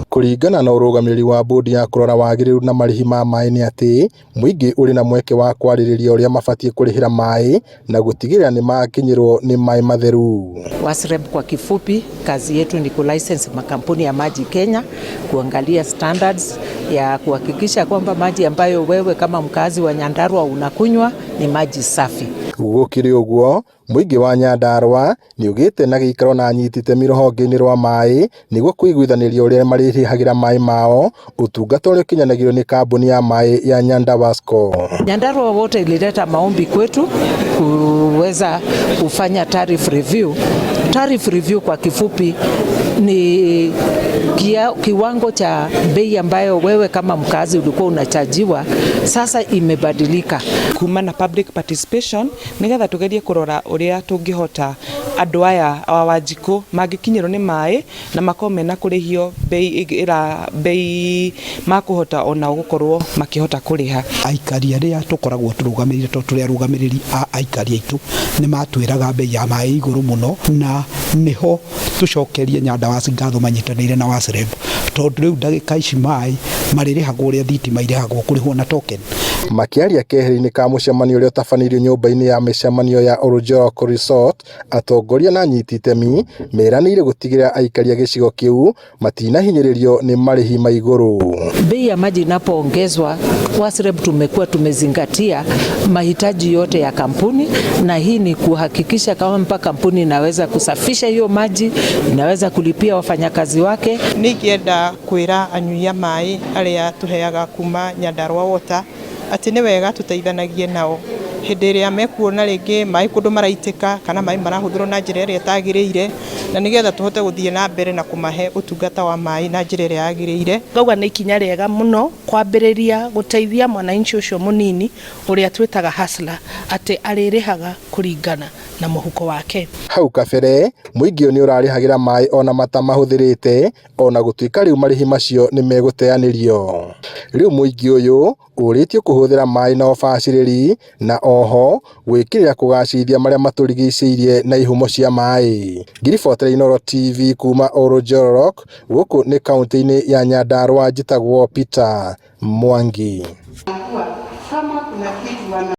Kũringana na ũrũgamĩrĩri wa bodi ya kũrora wagĩrĩru na marĩhi ma maĩ nĩ atĩ mũingĩ ũrĩ na mweke wa kwarĩrĩria ũrĩa mabatie kũrĩhĩra maĩ na gũtigĩrĩra nĩ makinyĩrwo nĩ maĩ matheru. WASREB kwa kifupi, kazi yetu ni kulicense makampuni ya maji Kenya, kuangalia standards ya kuhakikisha kwamba maji ambayo wewe kama mkazi wa Nyandarua unakunywa ni maji safi. Gũkĩrĩ ũguo, mũingĩ wa Nyandarua nĩ ũgĩte na gĩikaro na anyiti itemi rũhonge-inĩ rwa maĩ nĩguo kũiguithanĩria ũrĩa marĩrĩhagĩra maĩ mao, ũtungata ũrĩa ũkinyanagĩrio nĩ kambuni ya maĩ ya Nyandawasco. Nyandarua Water ilileta maombi kwetu kuweza kufanya tariff review. Tariff review kwa kifupi ni kiwango cha bei ambayo wewe kama mkazi ulikuwa unachajiwa, sasa imebadilika. Kuma na public participation nigetha tugerie kurora uria tungihota andu aya a Wanjikũ mangĩkinyĩrwo nĩ maĩ na makorwo mena kũrĩhio bei ĩra bei makũhota onao gũkorwo makĩhota kũrĩha. Aikari arĩa tũkoragwo tũrũgamĩrĩire, tondũ tũrĩ arũgamĩrĩri a aikari aitũ, nĩ matwĩraga bei ya maĩ igũrũ mũno, na nĩho tũcokerie Nyandawas ngatho manyitanĩire na WASREB, tondũ rĩu ndagĩka ici maĩ marĩrĩhagwo ũrĩa thitima irĩhagwo, kũrĩhwo na token. Makĩaria keheri-inĩ ka mũcemanio ũrĩa ũtabanĩirio nyũmba-inĩ ya mĩcemanio ya Oljorok Resort, atongoria na anyiti itemi meranĩire gũtigĩrĩra aikari a gĩcigo kĩu matinahinyĩrĩrio nĩ marĩhi ma igũrũ. Bei ya maji inapoongezwa, WASREB tumekuwa tumezingatia mahitaji yote ya kampuni, na hii ni kuhakikisha kwamba kampuni inaweza kusafisha hiyo maji, inaweza kulipia wafanyakazi wake. Nĩ ingĩenda kwĩra anyui a maĩ arĩa tũheaga kuma Nyandarua Water atĩ nĩ wega tũteithanagie nao hĩndĩ ĩrĩa mekuona rĩngĩ maĩ kũndũ maraitĩka kana maĩ marahũthĩrwo na njĩra ĩrĩa ĩtagĩrĩire, na nĩgetha tũhote gũthiĩ na mbere na kũmahe ũtungata wa maĩ na njĩra ĩrĩa yagĩrĩire. Ngauga nĩ ikinya rĩega mũno kwambĩrĩria gũteithia mwananchi ũcio mũnini ũrĩa twĩtaga hustler, atĩ arĩrĩhaga kũringana na mũhuko wake. Hau kabere mũingĩ ũyũ nĩ ũrarĩhagĩra maĩ ona matamahũthĩrĩte, ona gũtuĩka rĩu marĩhi macio nĩ megũteanĩrio. Rĩu mũingĩ ũyũ ũrĩtio kũhũthĩra maĩ na ũbacĩrĩri na oho gwĩkĩrĩra kũgacĩrithia marĩa matũrigicĩirie na ihumo cia maĩ. Ngiribotera Inooro TV kuma Oljorok, gũkũ nĩ kaunti-inĩ ya Nyandarua, njĩtagwo Peter Mwangi. Kama kuna kitu wana